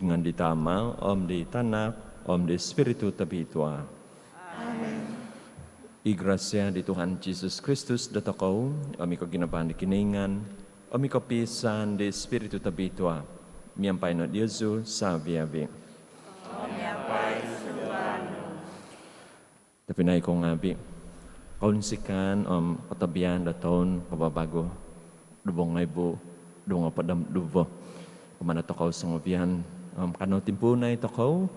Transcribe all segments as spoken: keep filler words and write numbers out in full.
Ngaan di Tama, om di Tanak, om di Spiritu Tobitua. Amen. I grasia di Tuhan Jesus Kristus dotokou, om i koginavaan di Kinoingan, om i kopiisaan di Spiritu Tobitua, miampai no diozu savi-avi. Om miampai sunduan nu. Tobpinai ku ngaavi, kounsikaan om kotobian do toun kavavagu duvo ngoibu duvo ngopod om duvo kumaa dotokou songovian. Om kanou timpuunai tokou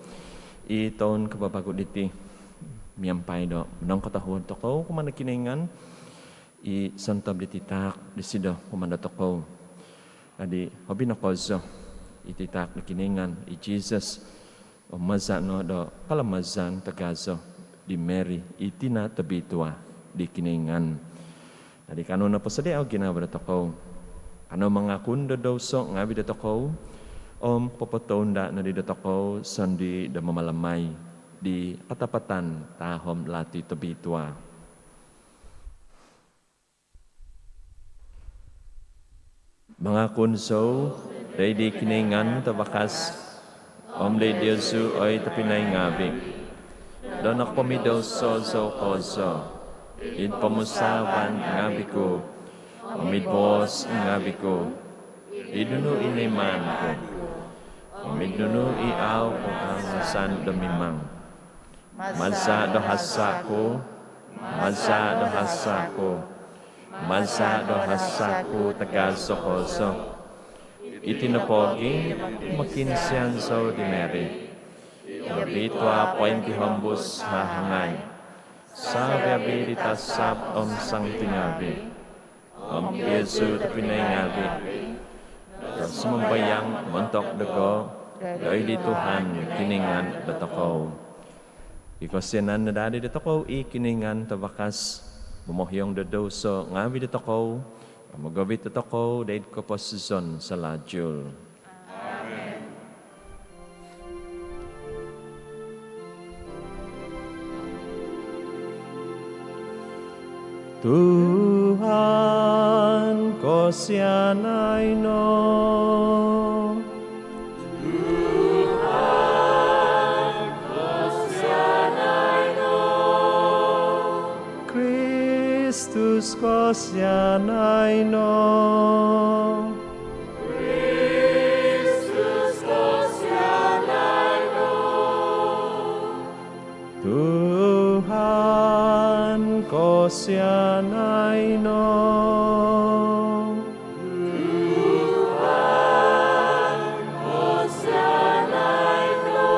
i toun kavavagu diti miampai do monongkotohuod tokou kumaa do Kinoingan i sontob diti taak disido kumaa dotokou. Adi, hobi no kozo iti taak do Kinoingan i Jesus, om maza no do kalamazan tagazo di Mary i tina tobitua di Kinoingan. Adi, kanou no posodia o ginavo dotokou. Kanou mangakun do douso ngaavi dotokou, om popotounda nodi dotokou sondii do mamalamai di katapatan tahom lati tobitua. Mangakun zou doid di Kinoingan Tavakas, om doid diozu oi tobpinai ngaavi, do nokopomidouso zou kozo, id pomusaavan ngaavi ku, om id boos ngaavi ku, id nunu i noimaan ku, om id nunu i au ku kaangasan do mimang. Maza do hasa ku, maza do hasa ku, maza do hasa ku tagazo kozo. Iti nopogi, mokiinsian zou di Mary i obitua pointihombus hahangai, savi-avi di tasab om santo ngaavi, om diozu tobpinai ngaavi, do sumambayang montok dogo doid di Tuhan Kinoingan dotokou. I kosianan no daa di dotokou i Kinoingan Tavakas, momohiong do douso ngaavi dotokou, om mogovit dotokou doid koposizon salajul. Amen. Tuhan, kosianai no. Tuhan, kosianai no. Kristus, kosianai no. Kristus, kosianai no. Tuhan, kosianai no. Tuhan, kosianai no.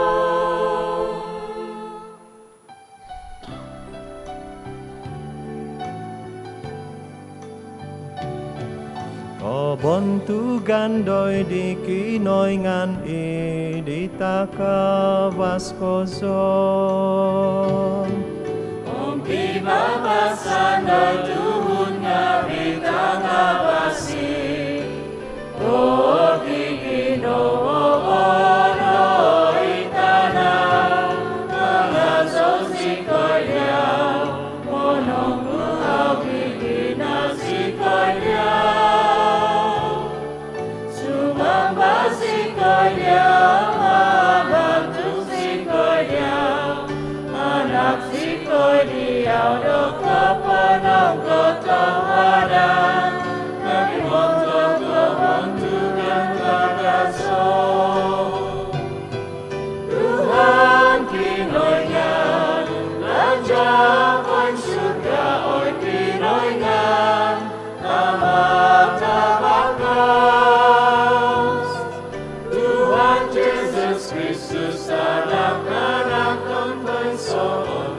Kobontugan doid di Kinoingan id di takavas kozo. Om pibabasan doid tuhun ngaavi tangavasi. Pogi ginavo doid tana, mangazo zikoi dia, monongkuhau id ginavo zikoi dia. Sumamba zikoi dia, mabantuk zikoi dia, anak zikoi dia do koponongkotohuadan, nodi montok kobontugan tagazo. Tuhan Kinoingan, Raja poinsurga, oi Kinoingan, Tama tavakas. Tuhan Jesus Kristus, Tanak, Tanak tontoisoon.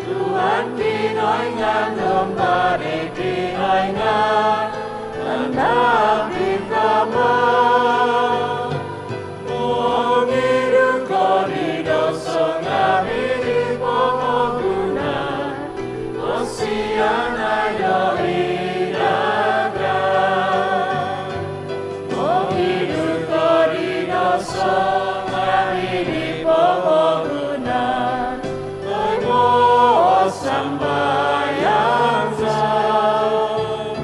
Tuhan Kinoingan, Dumba di Kinoingan, Tanak di Tama. Mongidu ko di douso ngaavi di pomogunan, kosianai no id dagai. Mongidu ko di douso ngaavi di pomogunan, toimoo sambayang zou.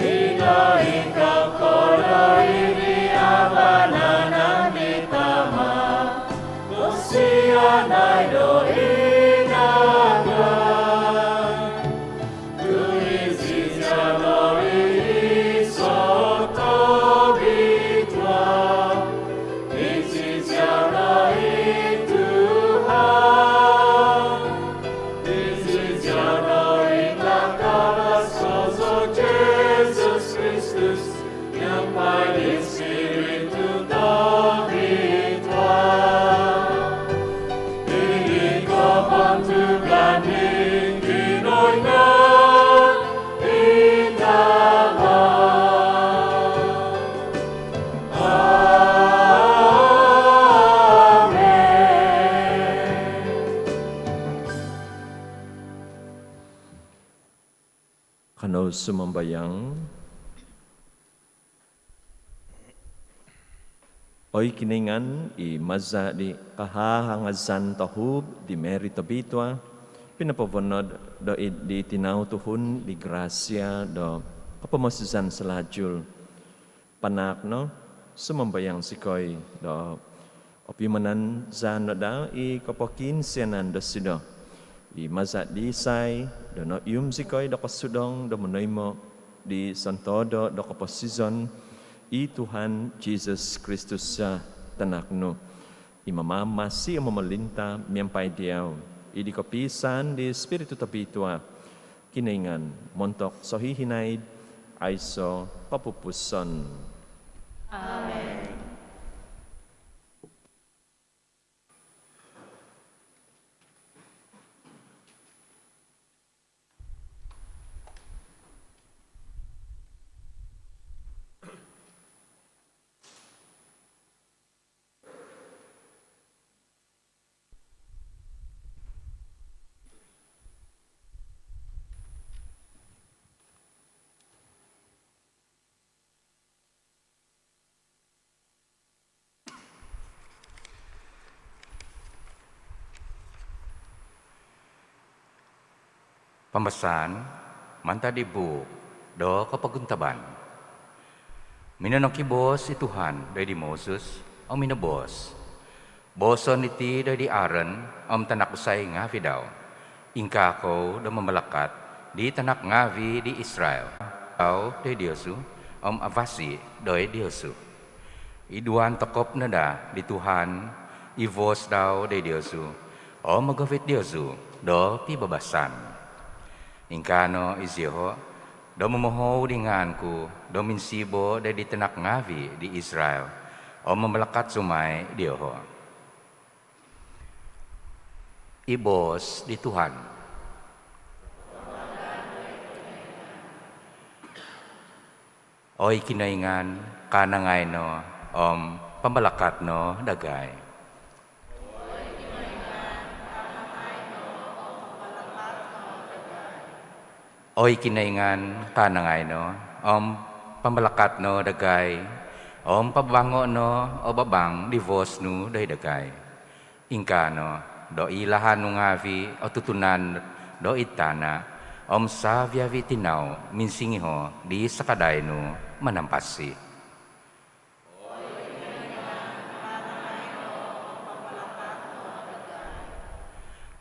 Id di kokodo id di vanan di Tama, Siano i takaras kozo Jesus Kristus, miampai di Spiritu Tobitua, id kobontugan di Kinoingan i Tama. Amen. Kanou sumambayang. Oi Kinoingan, i maza' di kahahangazan tohub di Mary Tobitua, pinopovonod do id di tinau tuhun di grasia do kopomosizan salajul. Panaak no, sumambayang zikoi, do opimanan za no daa i kopokiinsianan dosido, i maza' disai do noihum zikoi do kosudong do monoimo' di sontodo' do koposizon, i Tuhan Jesus Kristus za Tanak nu, i mamamasi om momolinta' miampai diau, id kopiisaan di Spiritu Tobitua, Kinoingan, montok sohihinaid aiso' kopupusan. Amen. Pambasaan mantad di buuk do Kopoguntaban. Minonongkiboos i Tuhan doid di Moses om minoboos, "Booso' no iti doid di Aaron om tanak kusai ngaavi' dau, 'Ingkaa kou do mamalakat di tanak ngaavi' di Israel dau doid diozu om avasi' doid diozu. Iduan tokop no daa di Tuhan i voos dau doid diozu om mogovit diozu do pibabasan.' Ingkaa no iziaho' do momohou di ngaan ku do minsibo' doid di tanak ngaavi' di Israel om mamalakat zou mai dioho'." I boos di Tuhan. Oi Kinoingan, kaanangai no om pambalakat no dagai. Oi Kinoingan, kaanangai no om pambalakat no dagai, om pabango' no o babang di voos nu doid dagai. Ingkaa no do i lahan nu ngaavi' otutunan doid tana', om savi-avi' tinau minsingiho' di sakadai nu manampasi.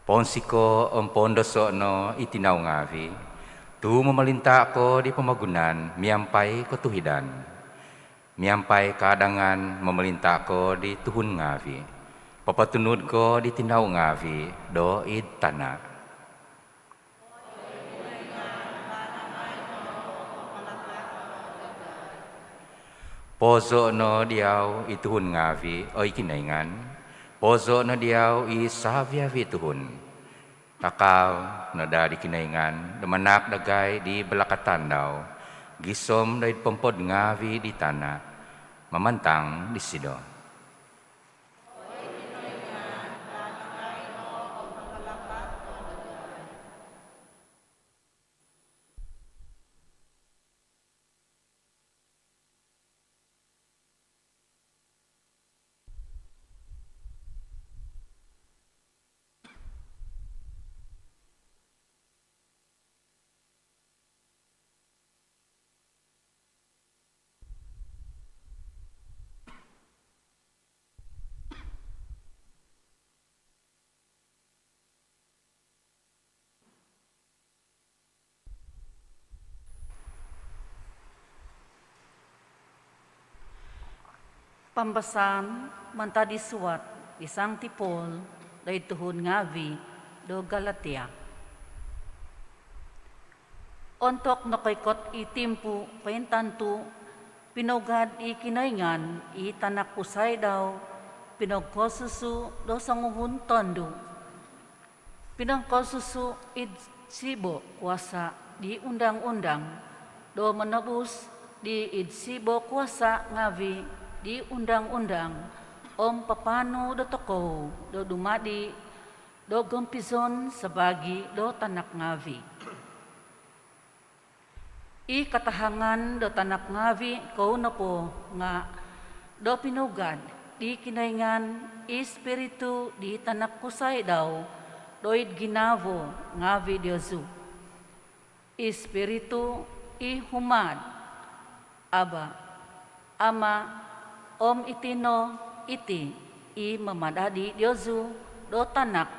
Pounsikou om poundoso' no i tinau ngaavi', tu' momolinta' ko di pomogunan miampai kotuhidan. Miampai kaadangan momolinta' ko di tuhun ngaavi', popotunud ko di tinau ngaavi' doid tana'. Poozo' no diau i tuhun ngaavi', oi Kinoingan, poozo' no diau i savi-avi' tuhun. Kakal no daa di Kinoingan do manaak dagai di balakatan dau, gisom doid pompod ngaavi' di tana' mamantang disido. Pambasaan mantad di suat di Sangti Paul doid tuhun ngaavi' do Galatia. Ontok nokoikot i timpu pointantu, pinougad i Kinoingan i Tanak kusai dau pinogkosusu do songuhun tondu. Pinogkosusu id sibo kuasa di undang-undang do monobus di id sibo kuasa ngavi di undang-undang, om papanu dotokou do dumadi do gompizon sabaagi do tanak ngavi. I katahangan do tanak ngavi kou nopo nga do pinougad di Kinoingan i Spiritu di Tanak kusai dau doid ginavo ngavi diozu. I Spiritu i humaad, "Aba, Ama," om iti no iti i mamadadi diozu do tanak,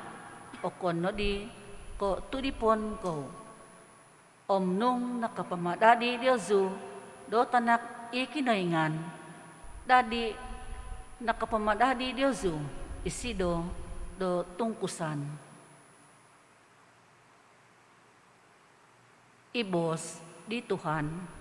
okon nodi ko tudipon kou. Om nung nakapamadadi diozu do tanak i Kinoingan, dadi nakapamadadi diozu isido do tungkusan. I boos di Tuhan.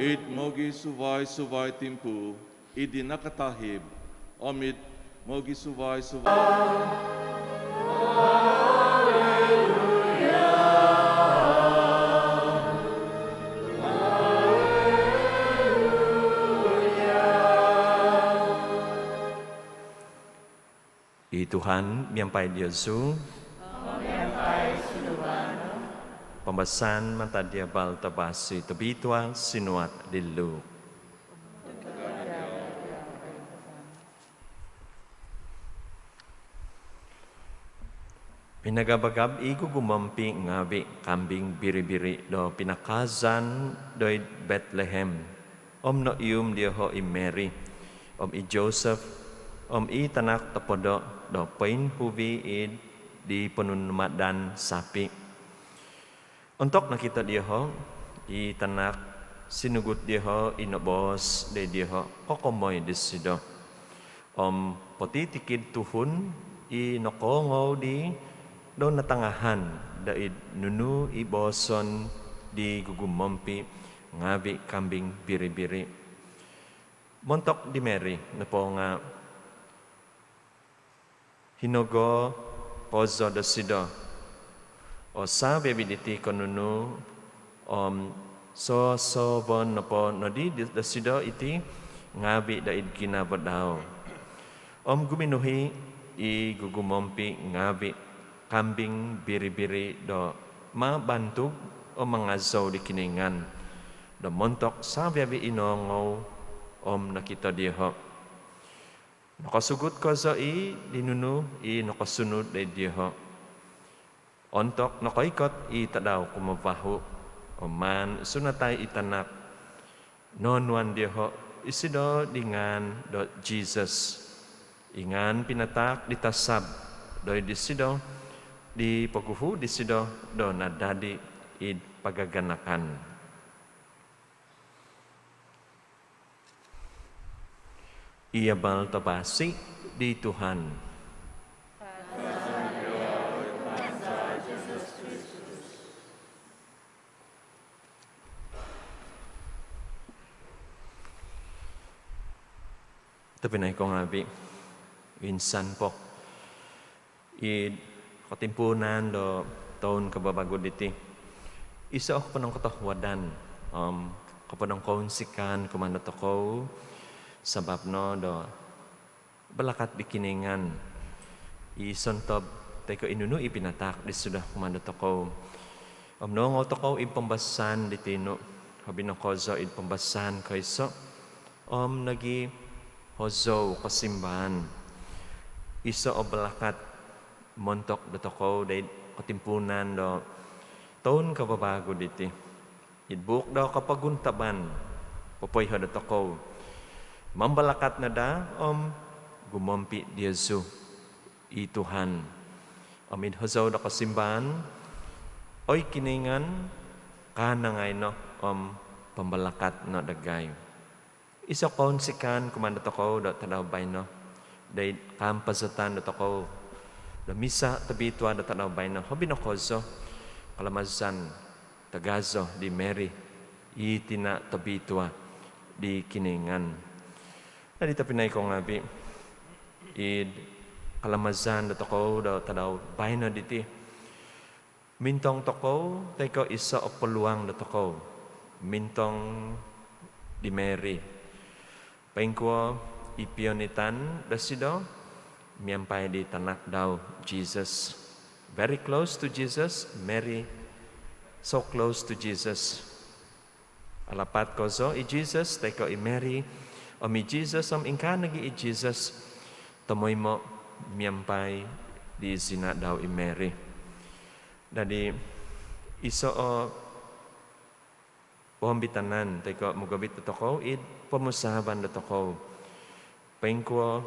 Id mogisuvai-suvai timpu, id di nakatahib om id mogisuvai-suvai. I Tuhan miampai diozu. Miampai sunduvan nu. Pambasaan mantad di Abal Tavasi Tobitua sinuat di Luke. Minagabagab i gugumompi ngavi kambing biri-biri do pinakaazan doid Betlehem. Om noihum dioho i Mary om i Joseph om i tanak topodo do poinhuvi id di ponunumadan sapi. Ontok nokito dioho i tanak, sinugut dioho i noboos doid dioho kokomoi disido. Om potitikid tuhun i nokoongou dii do natangahan doid nunu i booson di gugumompi ngavi kambing biri-biri. Montok di Mary nopo nga hinogo kozo dosido o savi-avi diti konunu, om sosoovon nopo nodi dosido iti ngavi doid ginavo dau. Om guminuhi i gugumompi ngavi kambing biri-biri do mabantug om mangazou di Kinoingan do montok savi-avi i noongou om nokito dioho. Nokosugut kozo i di nunu i nokosunud doid dioho. Ontok nokoikot i tadau kumavahu om maan sunatai i tanak, noonuan dioho isido di ngaan do Jesus, i ngaan pinataak di tasab doid disido di poguhu disido do nadadi id pagaganakan. I Abal Tavasi di Tuhan. Tobpinai ko ngavi, insan po id kotimpuunan do toun kavavagu diti, iso o koponongkotohuadan om koponongkounsikaan kumaa dotokou, sabap no do balakat di Kinoingan i sontob toi ko i nunu i pinataak disido kumaa dotokou. Om noongou tokou id pambasaan di tinu Hobi no kozo id pambasaan koiso om nogi hozou kosimbaan. Iso o balakat montok dotokou doid kotimpuunan do toun kababagu diti. Id buuk do Kopoguntaban, popoiho dotokou, mambalakat no daa om gumompi diozu i Tuhan. Om id hozou do kosimbaan, oi Kinoingan, kaanangai no om pambalakat no dagai. Iso kounsikaan kumaa dotokou do tadau baino, doid kaampazatan dotokou do misa tobitua do tadau baino, hobi no kozo kalamazan tagazo di Mary, i tina tobitua di Kinoingan. Dadi tobpinai kou ngaavi, id kalamazan dotokou do tadau baino diti, mintong tokou toi ko iso o peluang dotokou mintong di Mary. Poingkuo i pionitan dosido miampai di tanak dau Jesus. Very close to Jesus, Mary, so close to Jesus. Alapat kozo i Jesus toi ko i Mary om i Jesus om ingkaa nogi i Jesus tomoimo miampai di zina dau i Mary. Dadi iso o poomitanan toi ko mogovit dotokou id pomusaavan dotokou. Poingkuo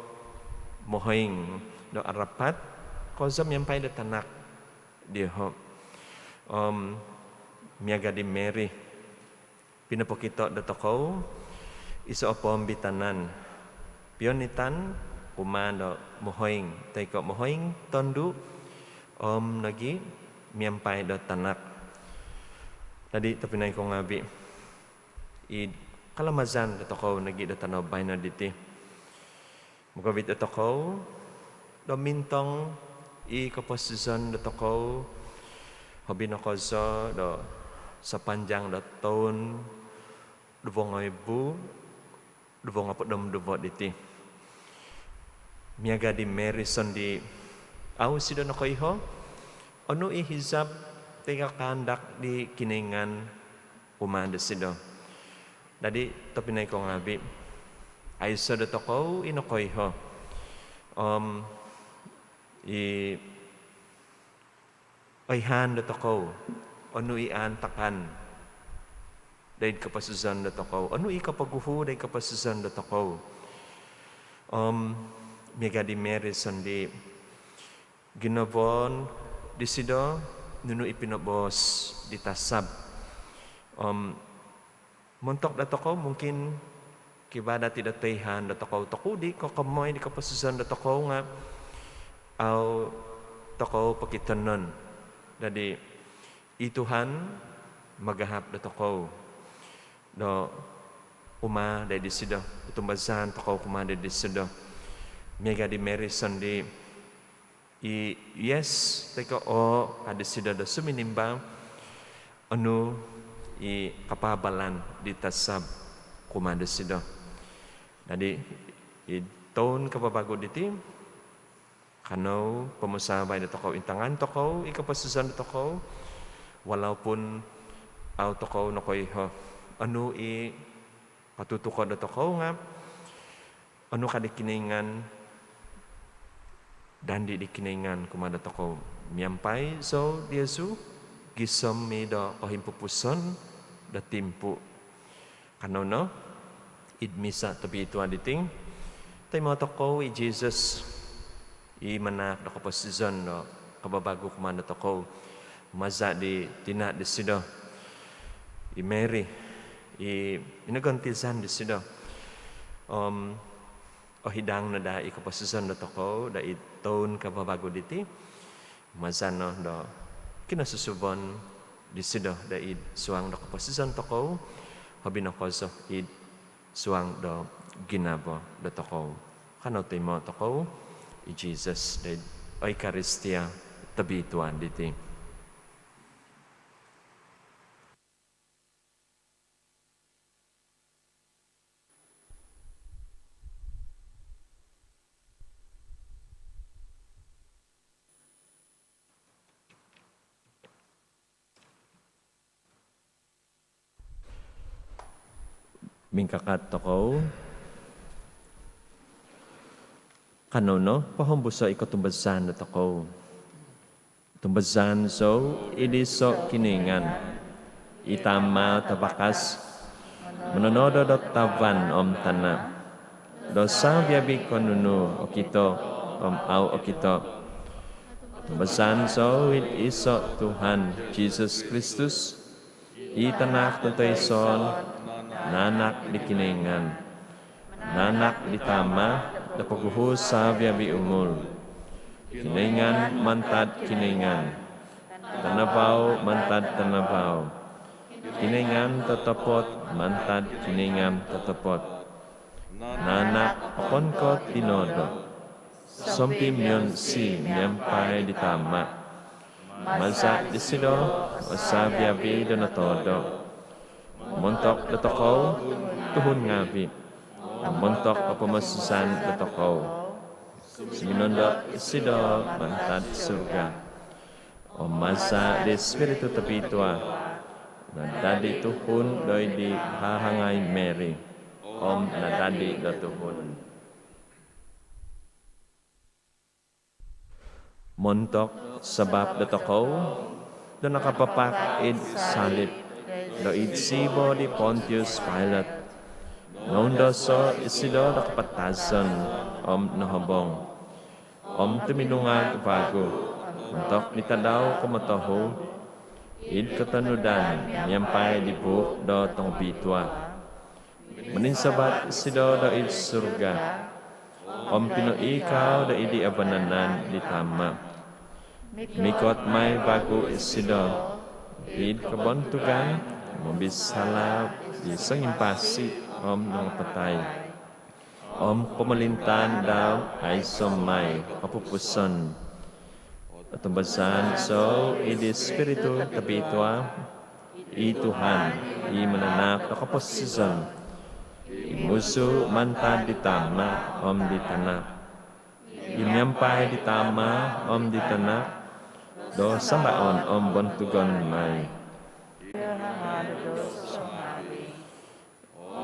mohoing do arapat kozo miampai do tanak dioho. Om miaga di Mary, pinopokito dotokou iso o poomitanan, pionitan kumaa do mohoing toi ko mohoing tondu om nogi miampai do tanak. Dadi tobpinai kou ngaavi, id kalamazan dotokou nogi do tadau baino diti, mogovit dotokou do mintong i koposizon dotokou, hobi no kozo do sapanjang do toun duvo ngoibu duvo ngoopod om duvo diti. Miaga di Mary sondii, au isido nokoiho onu i hizab toi ko kaandak di Kinoingan kumaa dosido. Dadi tobpinai kou ngaavi, aiso dotokou i nokoiho om i oihaan dotokou onu i aantakan doid koposizon dotokou, onu i kopoguhu doid koposizon dotokou. Om miaga di Mary sondii, ginavoon disido nunu i pinoboos di tasab. Om montok dotokou mungkin kivaa dati do toihaan dotokou, tokudi kokomoi di koposizon dotokou nga au tokou pokitonon. Dadi i Tuhan magahap dotokou do kumaa doid disido, otumbazaan tokou kumaa doid disido. Miaga di Mary sondii, i yes toi ko oo ka disido do suminimbang onu i kapaabalan di tasab kumaa disido. Dadi id toun kababagu diti, kanou pomusaavai dotokou, intangan tokou i koposizon dotokou, walaupun au tokou nokoiho onu i kotutukod dotokou nga onu ka di Kinoingan, dandi di Kinoingan kumaa dotokou. Miampai zou diozu gisom i do kohimpupuson do timpu. Kanou no id misa tobitua diti, toimoo tokou i Jesus i manahak do koposizon do kababagu kumaa dotokou maza di tina disido i Mary i minogontizan disido. Om ohidang no daa i koposizon dotokou do id toun kababagu diti, maza no do kinosusuvon disido do id suang do koposizon tokou, hobi no kozo id suang do ginavo dotokou. Kanou toimoo tokou i Jesus doid Eukaristia tobitua diti. Mingkakat tokou. Kanou no pohombuso' i kotumbazaan dotokou. Tumbazaan zou id iso' Kinoingan, i Tama' tavakas, mononodo do tavan om tana', do savi-avi' ko' nunu okito om au' okito. Tumbazaan zou id iso' Tuhan Jisus Kristus, i Tanak do toiso, naanak di Kinoingan, naanak di Tama' do poguhu' savi-avi' umul. Kinoingan mantad Kinoingan, tanavau mantad tanavau, Kinoingan totopot mantad Kinoingan totopot. Naanak okon ko' tinoodo, sompimionsi miampai di Tama'. Maza' disido o savi-avi' do notoodo. Montok dotokou, tuhun ngaavi', om montok o pomoposizan dotokou, suminondot isido mantad surga. Om maza' di Ispiritu Tobitua, nadadi tuhun do id di hahangai Mary, om nadadi do tuhun. Montok sabap dotokou do nakapapak id salip do id sibo di Pontius Pilate, noundoso' isido do kapatazon om nohobong, om tuminungag vagu ontok di tadau kumotohu id kotonudan miampai di buuk do tongobitua. Mininsavat isido do id surga, om pinoikau do id di avanan di Tama'. Mikot mai vagu isido id kobontugan mombisala' di songimpasi om nangapatai, om pomolintaan dau aiso' mai kopupusan. Otumbazaan zou id Ispiritu Tobitua, i Tuhan, i mananahak do koposizon, i musu' mantad di Tama' om di Tanak, i miampai di Tama' om di Tanak do sambaon om bontugon mai.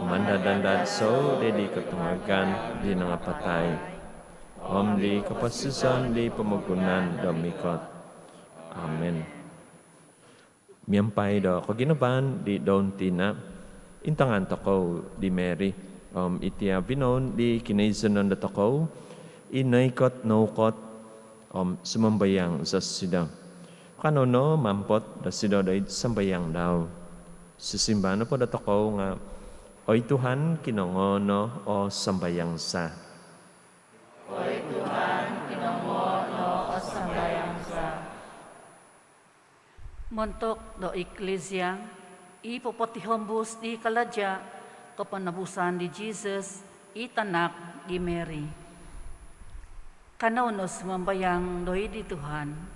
Mandad-andad zou di kotungagan di nangapatai, om di koposizon di pomogunan do mikot. Amin. Miampai do koginavaan di doun tina', intangan tokou di Mary, om iti o vinoun di kinoizonon dotokou, i noikot noukot, om sumambayang zosido. Kanou no mampot dosido do id sambayang dau. Sisimbar nopo dotokou nga', Oi Tuhan, kinongoo' no o sambayang za. Oi Tuhan, kinongoo' no o sambayang za. Montok do Iklisia i popotihombus di kalaja' koponobusan di Jisus, i tanak di Mary, kanou no sumambayang doid di Tuhan.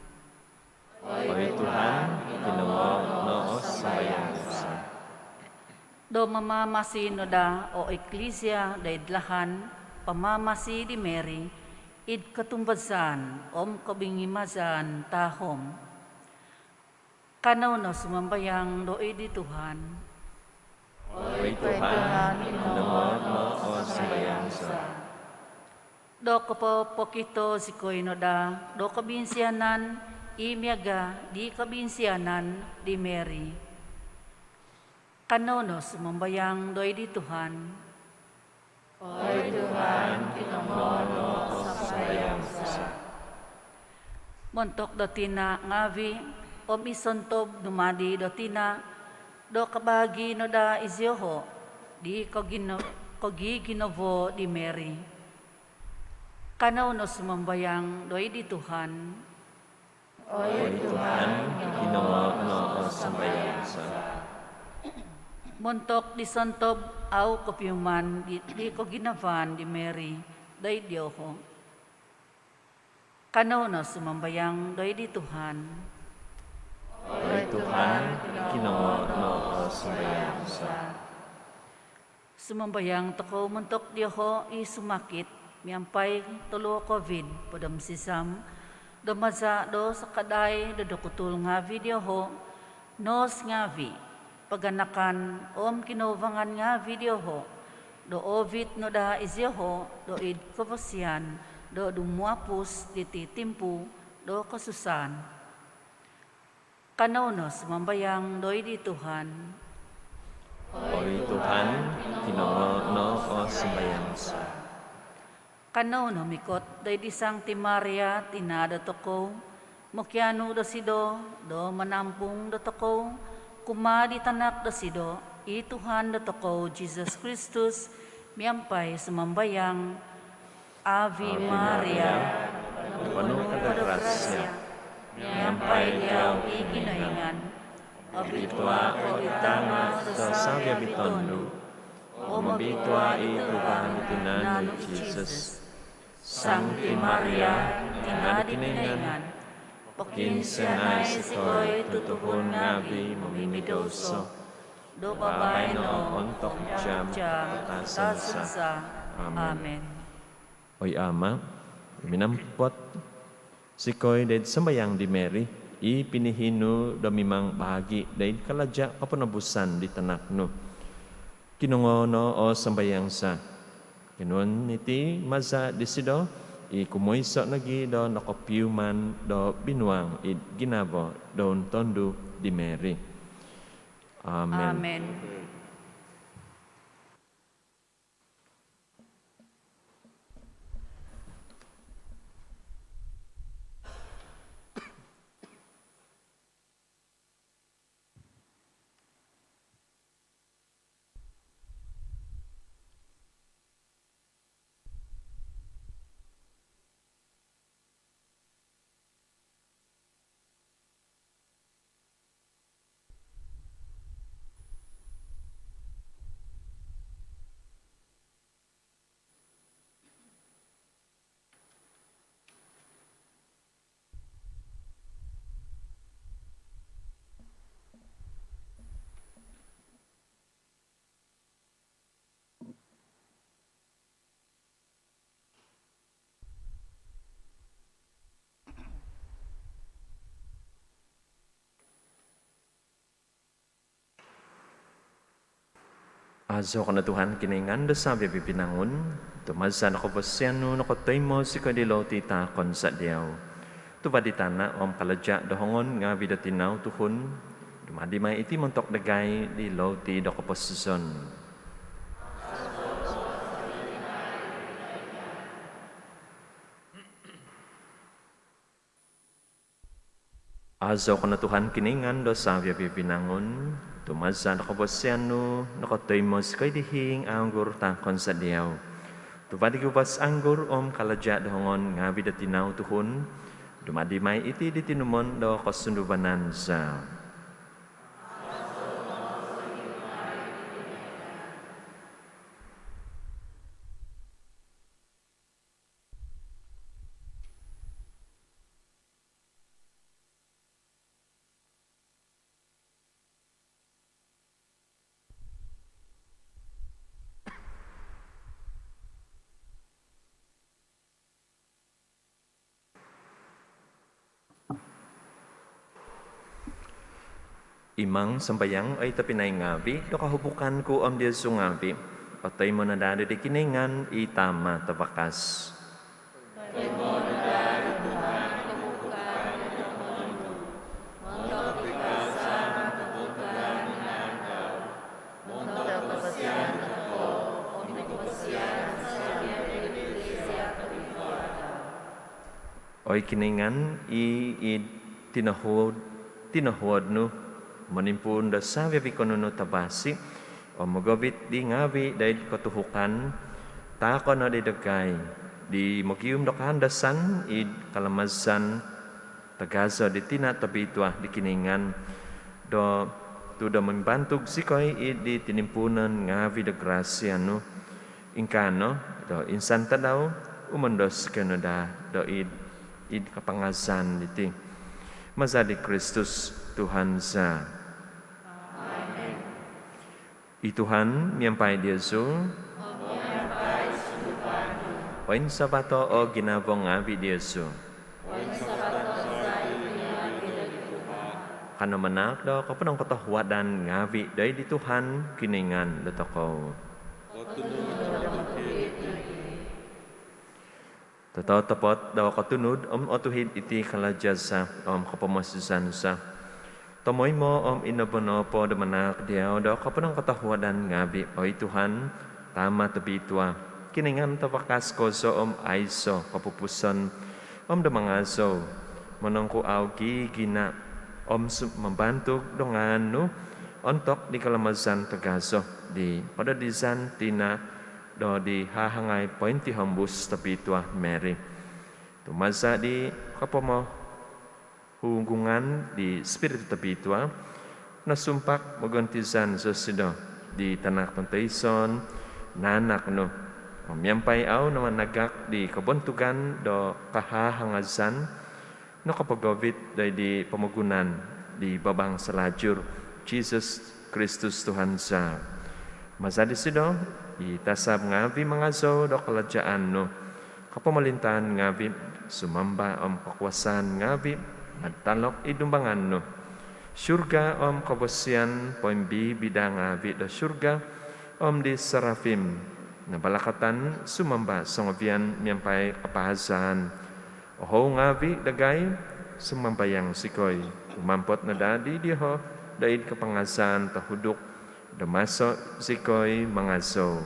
Oi Tuhan, kinongoo' no o sambayang za. Do mamamasi no daa o Iklisia doid lahan pamamasi di Mary id kotumbazaan om kobingimazaan tahom, kanou no sumambayang doid di Tuhan. Oi Tuhan, kinongoo' no o sambayang za. Do kopopokito zikoi no daa do kobinsianan i miaga' di kobinsianan di Mary, kanou no sumambayang doid di Tuhan. Oi Tuhan, kinongoo' no o sambayang za. Montok do tina' ngaavi' om i sontob dumadi do tina', do kabaagi' no daa izioho' di kogino- kogiginavo di Mary, kanou no sumambayang doid di Tuhan. Oi Tuhan, kinongoo' no o sambayang za. Montok di sontob au kopiuman di, di koginavaan di Mary doid dioho', kanou no sumambayang doid di Tuhan. Oi Tuhan, kinongoo' no o sambayang za. Sumambayang tokou montok dioho' i sumakit miampai toluo' Covid hopod om sizam, do maza' do sakadai do dokutul ngaavi' dioho', nos ngaavi', paganakan om kinouvangan ngaavi' dioho', do oovit no daa iziolo' do id kavasian do dumuapus diti timpu do kosusaan. Kanou no sumambayang doid di Tuhan. Oi Tuhan, kinongoo' no o sambayang za. Kanou no mikot doid di Sangti Maria, tina' dotokou, mokianu dosido do manampung dotokou kumaa di tanak dosido, i Tuhan dotokou Jisus Kristus, miampai sumambayang. Ave Maria, noponu' ko do grasia, miampai diau i Kinoingan. Obitua' ko id tanga' do savi-avi' tondu', om obitua' i tuva' di tinan nu i Jisus. Sangti Maria, tina' di Kinoingan, pokiinsianai zikoi tutuhun ngaavi' momimidouso, do baino om ontok jaam kapatazan za. Amin. Oi Ama', minampot zikoi doid sambayang di Mary, i pinihi' nu do mimang bahagi' doid kalaja' koponobusan di tanak nu. Kinongoo' no o sambayang za. Kinonuan iti maza' disido, i kumoiso' nogi' do nokopiuman do binuang id ginavo do tondu' di Mary. Amin. Amin. Azo ko no Tuhan Kinoingan do savi-avi' vinangun, tu maza' do kavasian nu nokotoimo zikoi di loti taakon za diau. Tuva' di tana' om kalaja' do hongon ngaavi' do tinau tuhun, dumadi mai iti montok dagai di loti do koposizon. Azo ko no Tuhan Kinoingan do savi-avi' vinangun, tu maza' do kavasian nu nokotoimo zikoi di hiing anggur taakon za diau. Tuva' di guvas anggur om kalaja' do hongon ngaavi' do tinau tuhun, dumadi mai iti di tinumon do kosunduvanan za. Imang sambayang, oi tobpinai ngaavi', do kahubukan ku om diozu ngaavi' otoimo no daa di Kinoingan i Tama' tavakas. Otoimo no daa di Tuhan i kahubukan id hongon nu, montok di kaazaan om kobontugan minaan dau, montok kavasian dotokou om di kavasian savi-avi' di Eklisia tobitua' dau. Oi Kinoingan, i id tinohuod, tinohuod nu monimpuun do savi-avi' konunu tavasi' om mogovit di ngaavi' doid kotuhukan, taako' no di dagai di mogium do kaandasan id kalamazan tagazo di tina' tobitua' di Kinoingan, do tu' do mimbantug zikoi id di tinimpuunon ngaavi' do grasia nu, ingkaa no do insan tadau umondos zikoi no daa do id, id kapangazan diti. Maza' di Kristus Tuhan za. Amin. I Tuhan miampai diozu. Om miampai sunduvan nu. Poinsavato' o ginavo ngaavi' diozu. Poinsavaton za i ginavo di Tuhan. Kanou manaak do koponongkotohuadan ngaavi' doid di Tuhan Kinoingan dotokou. Tototopot do kotunud om otuhid iti kalaja' za om kopomosizan za, tomoimo om id nombo nopo do manaak diau do koponongkotohuadan ngaavi', oi Tuhan, Tama' tobitua, Kinoingan tavakas kozo om aiso' kopupusan, om do mangazou, monongkuau gigina' om su- mambantug do ngaan nu ontok di kalamazan tagazo di kododizan tina' do di hahangai pointihombus tobitua Mary. Tu maza' di kopomohugungan di Spiritu Tobitua, nosumpak mogontizan zosido di Tanak tontoiso naanak nu, om miampai au namanagak di kobontugan do kahahangazan, nokopogovit doid di pomogunan di babang salajur, Jisus Kristus Tuhan za. Maza' disido, i tasab ngaavi' mangazou do kalajaan nu, kopomolintaan ngaavi', sumamba om kokuasaan ngaavi' madtalok id dumbangan nu. Surga om kobosian poimbibida ngaavi' do surga om di serafim nabalakatan sumamba songovian miampai kapaazan. Ohou ngaavi' dagai, sumambayang zikoi, umampot no daa di dioho doid kapangazan tohuduk do maso zikoi mangazou.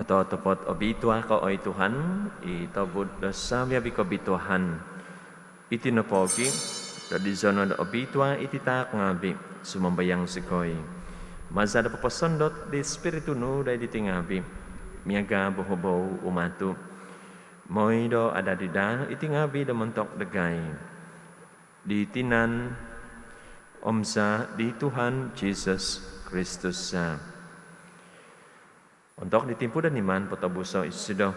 Ototopot obitua ko, oi Tuhan, i tobud do savi-avi kobituaan. Iti nopogi', do dizonon do obitua iti taak ngaavi', sumambayang zikoi, maza' do poposondot di Spiritu nu doid diti ngaavi', miaga' bohobou umatu', moi do adadi daa iti ngaavi' do montok dagai di tinan om zaa' di Tuhan Jisus Kristus za. Ontok di timpu do niman potobuso' isido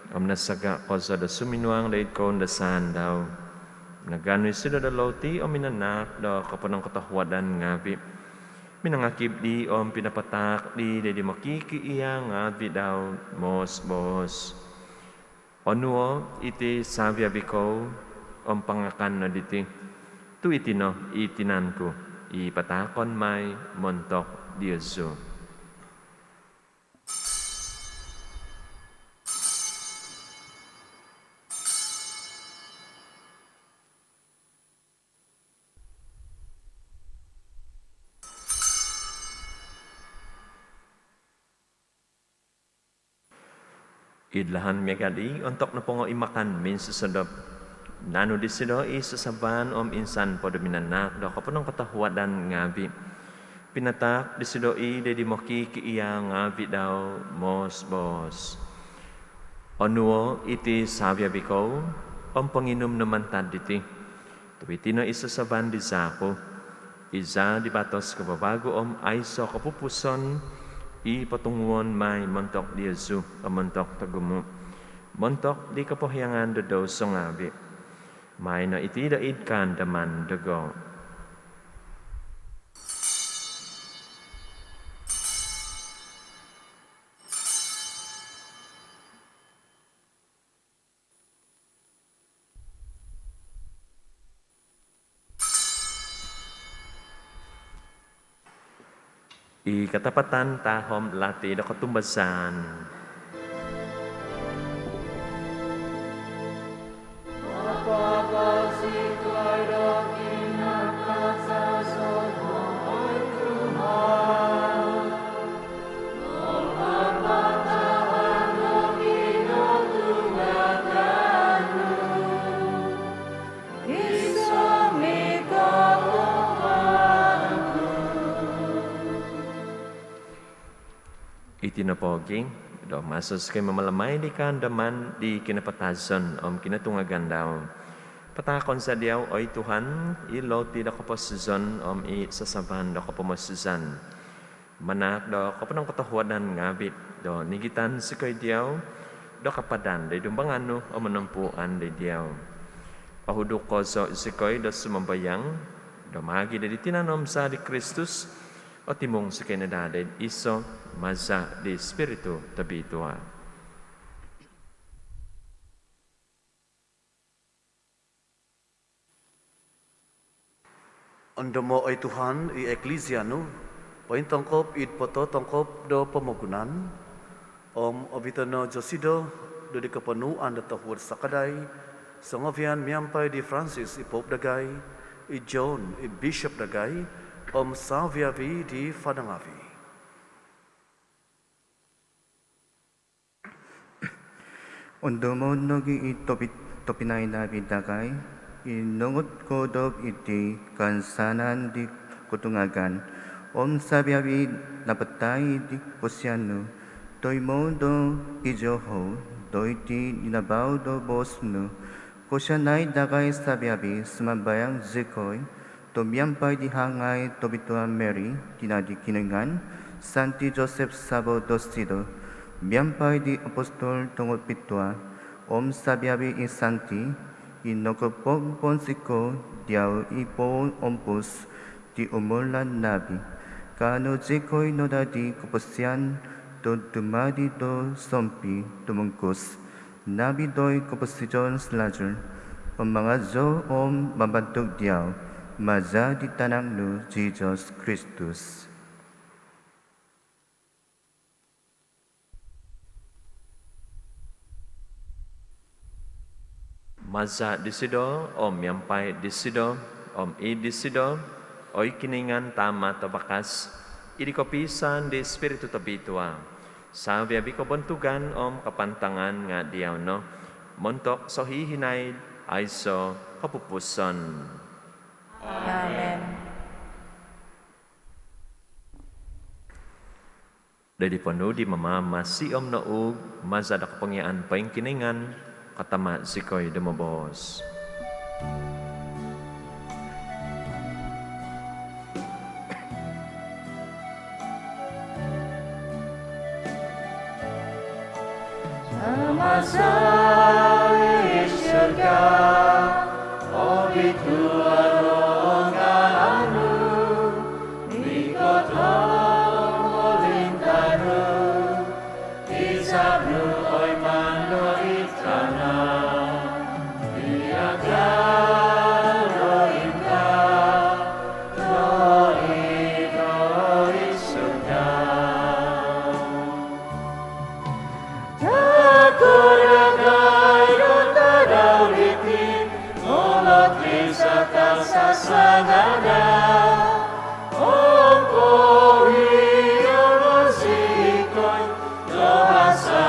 om nasaga' kozo do suminuang doid koundasaan dau, minaganu isido do louti om minanaak do koponongkotohuadan ngaavi', minangakib di om pinapataak di doid di mokikiia' ngaavi' dau, moos-boos: Onuo' iti savi-avi kou om pangakan no diti, tu' iti no i tinan ku i pataakon mai montok diozu. Id lahan miaga' di, ontok nopongo i makan minsosodop, naanu disido i sasaban om insan po do minanaak do koponongkotohuadan ngaavi', pinataak disido i doid di mokikiia' ngaavi' dau, moos-boos: Onuo' iti savi-avi kou om ponginum no mantad diti, tu' iti no i sasaban di zaa' ku, i zaa' di batos kavavagu om aiso' kopupusan, i potunguon mai montok diozu om montok togumu', montok di kopohiangan do douso ngaavi'. Maai no iti do id kaandaman dogo. I katapatan tahom lati do kotumbazaan. Iti nopogi' do maso zikoi mamalamai di kaandaman di kinapatazon om kinotungagan dau, pataakon za diau, oi Tuhan, i loti do koposizon om i sasaban do kopomosizan. Manaak do koponongkotohuadan ngaavi' do nigitan zikoi diau do kapadan do id dumbangan nu om monompuan do diau. Ohuduk kozo zikoi do sumambayang do maagi' do di tinan om zaa' di Kristus, otimung zikoi no daa do iso' maza' di Spiritu Tobitua. Ondomo', oi Tuhan, i Eklisia nu pointongkop id pototongkop do pomogunan, om ovito' no zosido do di koponuan do tohuod sakadai songovian miampai di Francis i Pope dagai, i John i Bishop dagai, om savi-avi di fada ngaavi'. Ondomo' nogi' i topi-, tobpinai ngaavi' dagai i nongokodop id di kaansanan di kotungagan om savi-avi napatai id di kosianan nu, toimo' do i zioho' do id di ninabau do boos nu. Kosianai dagai savi-avi, sumambayang zikoi, do miampai di hangai tobitua Mary, tina' di Kinoingan, Santi Joseph savo' dosido, miampai di apostol tongobitua om savi-avi i santi i nokopoponsikou diau i pounsikou di umul ngaavi', kaanu zikoi no daa di koposizon do dumadi do sompi tumungkus ngaavi' doid koposizon salajul, om mangazou om mambantug diau maza' di Tanak nu Jisus Kristus. Maza' disido, om miampai disido, om id disido, oi Kinoingan Tama' Tavakas, id di kopiisaan di Spiritu Tobitua, savi-avi kobontugan om kapantangan nga' diau no, montok sohihinaid aiso' kopupusan. Amen. Do di ponuu' di Mamamasi om nouug maza' do kopongiaan poingkinoingan, katama' zikoi do moboos. Tama' za id surga, obitua' o ngaan nu, ikot o kolintaan nu, izab nu oi mantad id tana' miaga' do ingkaa do id surga. Taakon dagai do tadau diti o loti za tangsa sangada, om pohiong zikoi do hasa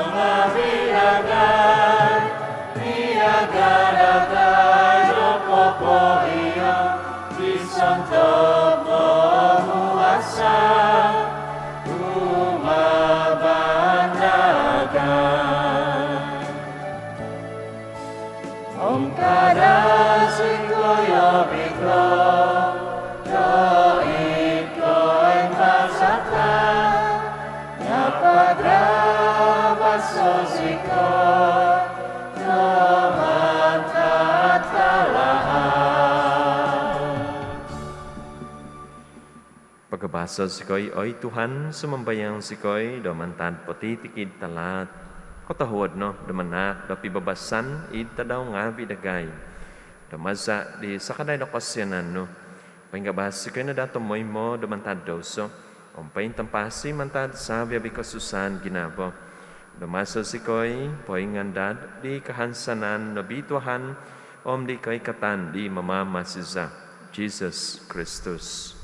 ngaavi' dagai, miaga' dagai do popohiong di sontob momuasa kumaa dagai. Om kada zikoi obitua' do id koimbazatan, nga' padrabaso' zikoi do mantad tahaat. Pagabaso' zikoi, oi Tuhan, sumambayang zikoi, do mantad potitikid tahaat. Kotohuod no do manaak do pibabasan id tadau ngaavi' dagai, do maza' di sakadai do kosianan nu, poingabas zikoi no daa tomoimo do mantad douso, om pointampasi mantad savi-avi' kosusaan ginavo, do maso zikoi poingandad di kahansanan nobituahan om di koikatan di Mamamasi za, Jisus Kristus.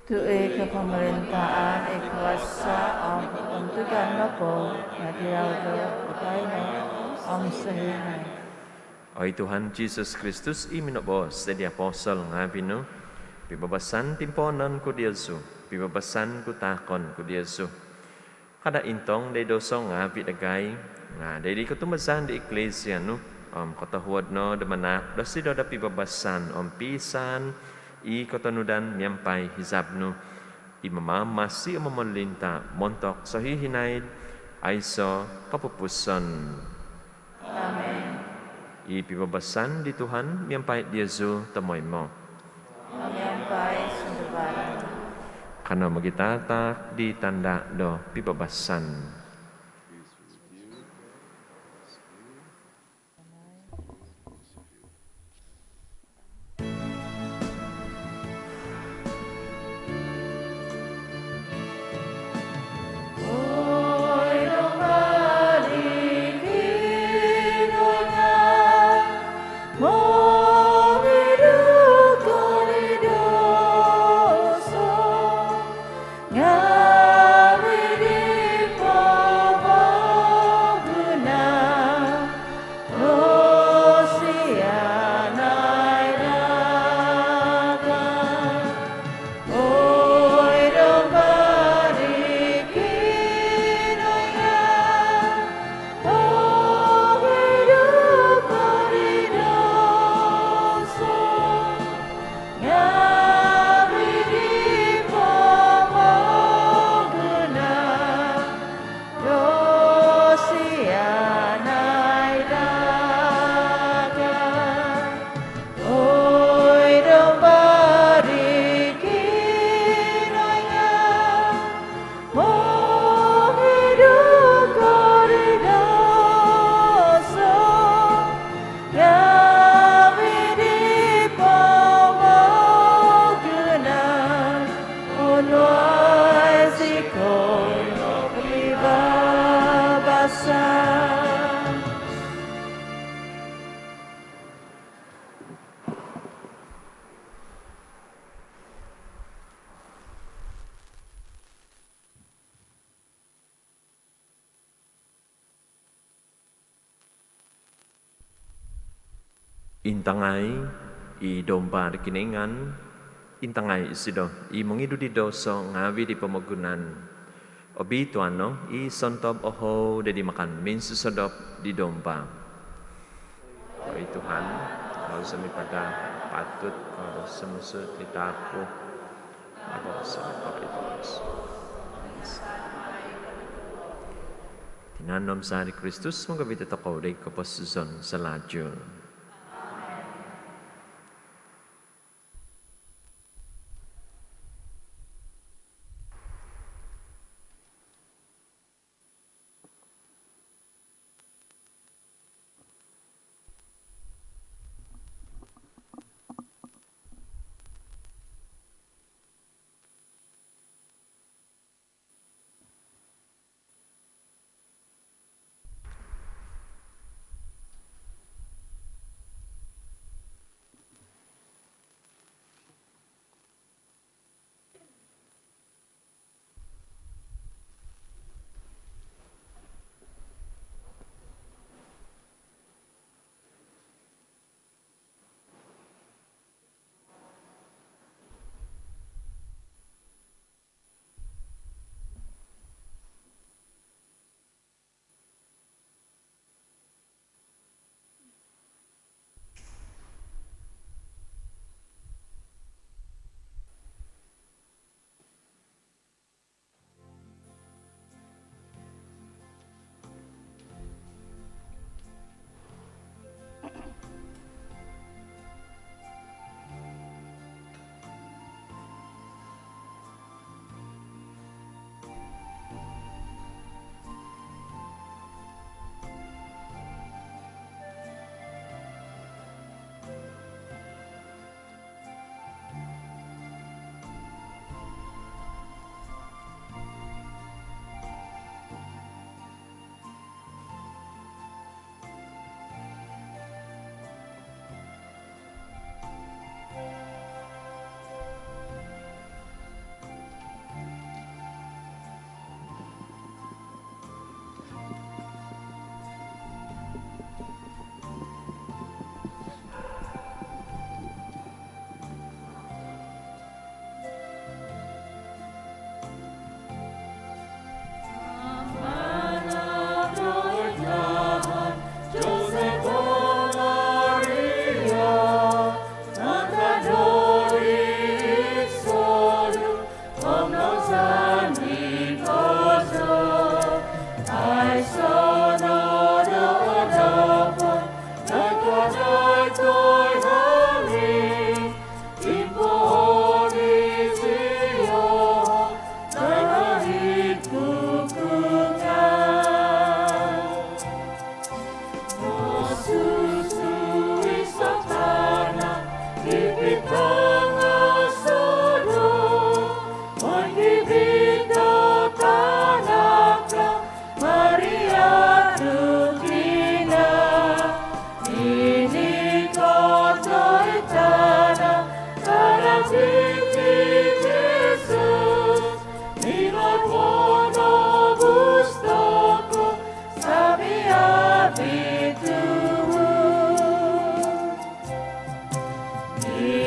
Tu' i kopomorintaan, i kuasa om kobontugan nopo nga' diau do baino om sohihinaid. Oi Tuhan Jisus Kristus, i minoboos di apostol ngaavi' nu, pibabasan timpoonon ku diozu, pibabasan ku taakon ku diozu. Kada' intong doid douso ngaavi' dagai, nga' doid kotumbazaan di Eklesia nu, om kotohuod no do manaak dosido do pibabasan om piisaan i kotonudan miampai hizab nu, i mamaamasi om momolinta' montok sohihinaid aiso' kopupuson. Amen. I pibabasan di Tuhan miampai diozu tomoimo. Miampai sunduan nu. Kano mogitataak di tanda' do pibabasan. Intangai i Domba' do Kinoingan, intangai isido i mongidu di douso ngaavi' di pomogunan. Obituanon no i sontob ohou do id makan minsosodop di Domba'. Oi Tuhan, au zou sumipadan patut ko do sumuang id taap ku, nga' boroso' no iti boros. Tinan om Zaa di Kristus mangakun tokou doid koposizon salajul.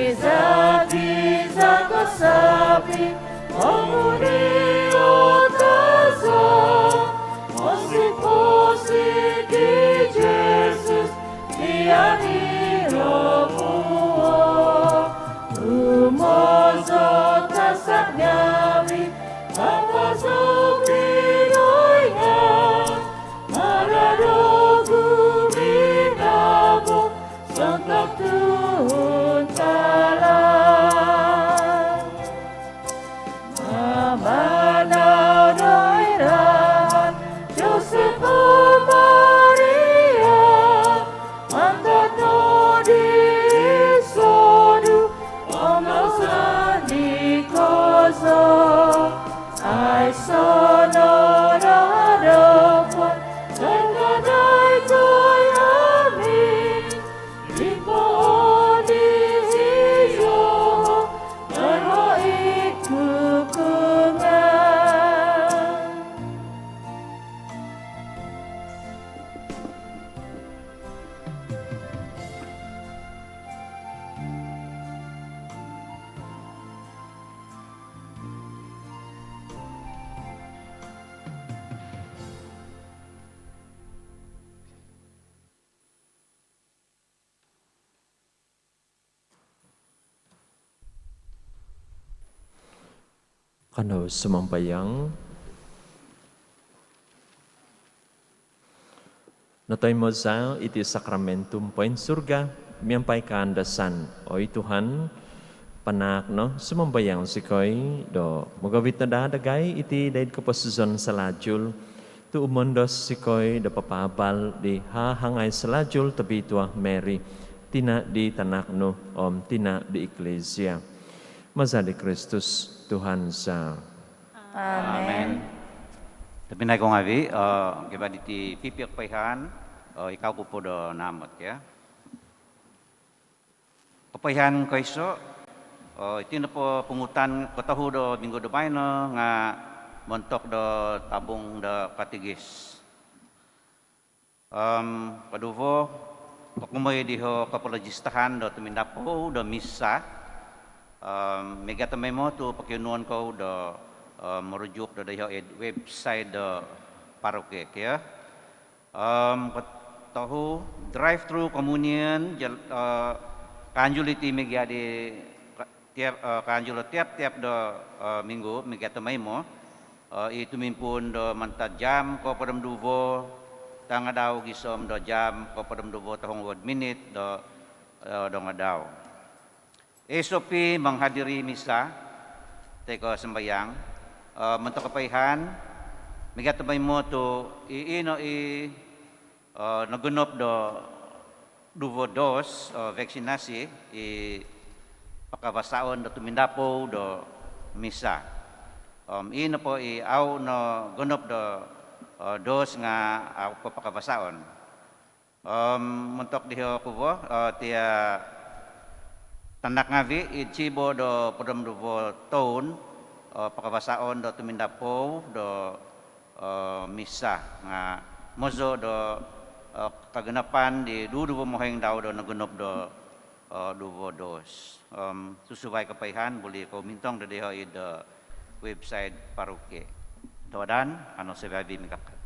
Iza-iza ko sapi, manguni o taza, mosik-mosik i Jesus, mian i nopuo. Umozot tasak ngavi, mapazou Kinoingan, maradogu minabo, sontok tuhun talas. Mamanau do i rahan Josep om Maria, mantad no di sodu om nosanti kozo. Aiso no do hadopon, tangkadai toi amin. Ipo di iyo, maroi kukungan. Kanou sumambayang. Notoimo za iti sakramentum poinsurga miampai kaandasan, oi Tuhan, panaak no, sumambayang zikoi, do mogovit no daa dagai iti doid koposizon salajul, tu umondos zikoi do papaabal di hahangai salajul tobitua Mary, tina di Tanak nu om tina di Eklesia. Maza di Kristus Tuhan za. Amen. Tobpinai ko ngavi, eh, kivaa diti piipio kopoihaan, eh, ikau ku po do naamot, ya. Kopoihaan koiso, eh, iti nopo pungutan kotohu do minggu do baino nga montok do tabung do katikis. Om koduvo, kokomoi diho kopolojistahan do tumindapou do misa, om miaga tomoimo tu pokionuon kou do, om morujuk do diho id website do paroki, kio. Om kotohu, drive-through communion, jal-, eh, kaanjul iti miaga di tiap, eh, kaanjul do tiap-tiap do, eh, minggu, miaga tomoimo, eh, i tumimpuun do mantad jam kohopod om duvo tangadau gisom do jam kohopod om duvo tohu ngoopod minit do, eh, dongadau. S O P menghadiri misa toi ko sambayang, eh, montok kopoihaan, miaga tomoimo tu i, i no i eh, nogonop do duvo dos, eh, vaksinasi i pakavasaon do tumindapou do misa. Om i nopo i au nogonop do, eh, dos nga au po pakavasaon. Om montok diho kuvo, eh, tia tanak ngavi id siibo do hopod om duvo toun, eh, pakavasaon do tumindapou do, eh, misa nga mozo do, eh, kaganapan di duvo-duvo mohoing dau do nogonop do, eh, duvo dos. Om susuvai kopoihaan, buli kou mintong do diho id, eh, website paroki. Tobpinai, kanou savi-avi mingkakat.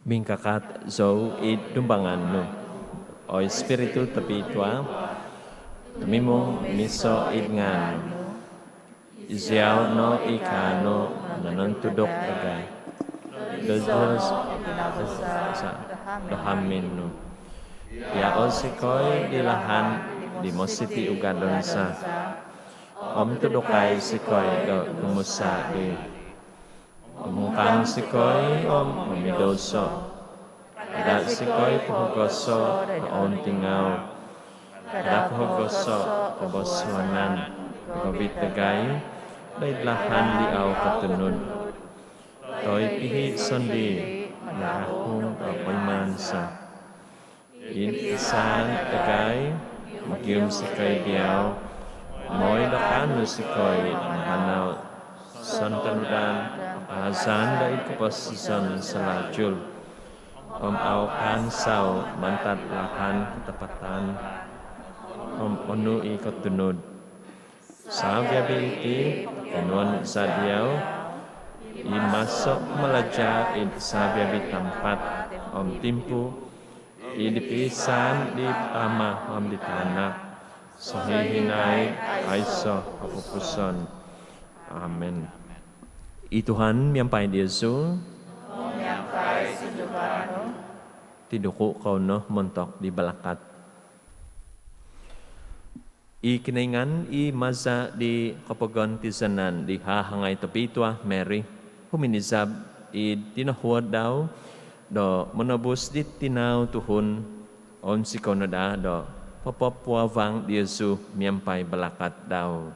Mingkakat zou id dumbangan nu. O Ispiritu Tobitua, tumimung miiso id ngaan nu, iziau no i kaanu nonuntuduk dagai do douso do hamin nu. Piao zikoi di lahan di mositi ugadon za, om tudukai zikoi do gumusa dii. Omungkang zikoi om momidouso. Kada zikoi pohogoso do ountingau. Kada pohogoso o kobosuanan do gobit dagai doid lahan di au kotunud. Toi pihi sondii do ahung o poimaan za. Id piisaan dagai, mogium zikoi diau, mooi do kaanu zikoi mamanau sontonudan o kahazan doid koposizon salajul. Om au kaansau mantad lahan katapatan om onu i kotunud. Savi-avi iti pokinuon za diau, i maso kumalaja id savi-avi tampat om timpu, id piisaan di Tama om di Tanak, sohihinaid aiso kopupuson. Amin. I Tuhan miampai diozu. Tiduku kou no montok di balakat. I Kinoingan i maza di kopogontizanan di hahangai tobitua Mary, huminizab id tinohuod dau do monobus di tinau tuhun, ounsikou no daa do popopuavang diozu miampai balakat dau.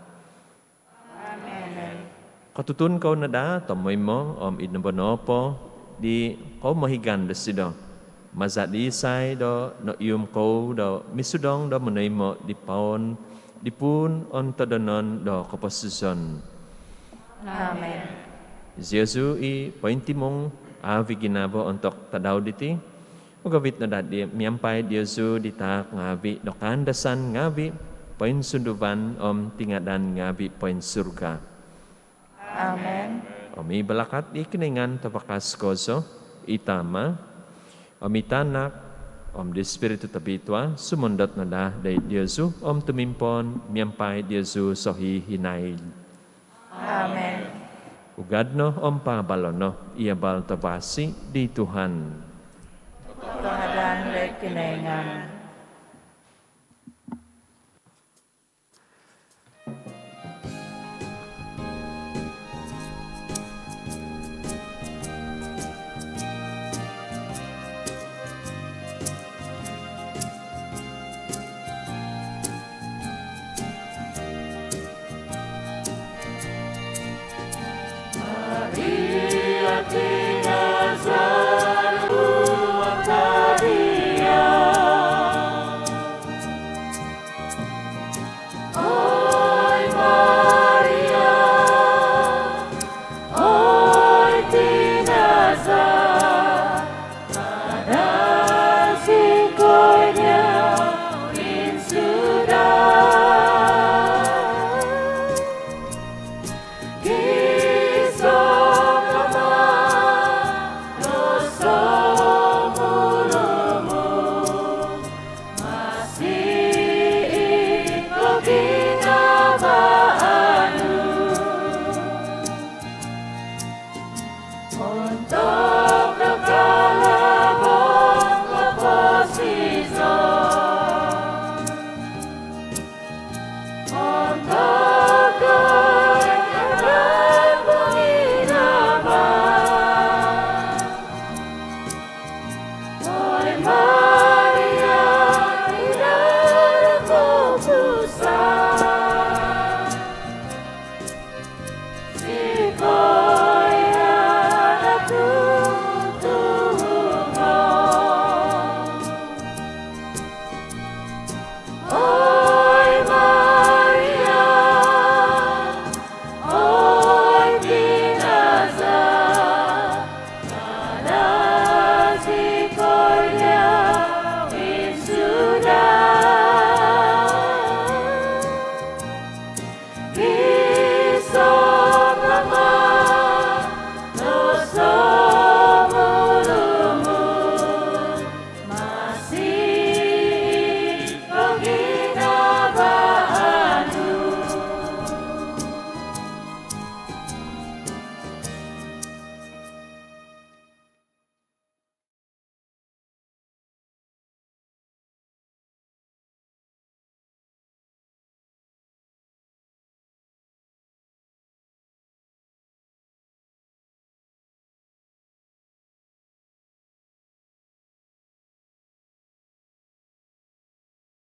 Amin. Kotutun kou no daa tomoimo om id nombo nopo di koumohigan dosido, maza di isai do noihum kou do misudong do monoimo di paon di puun ontodonon do koposizon. Amin. Iziozu i pointimung avi ginavo ontok tadau diti, mogovit no daa di miampai diozu di taak ngaavi do kaandasan ngaavi, poinsunduvan om tingadan ngaavi poinsurga. Amin. Om i balakat di Kinoingan tavakas kozo, i Tama, om i Tanak, om di Spiritu Tobitua, sumondot no daa doid diozu om tumimpoon miampai diozu sohihinaid. Amin. Ugad no om paabalo no i abal tavasi di Tuhan. Tuhun doid Kinoingan.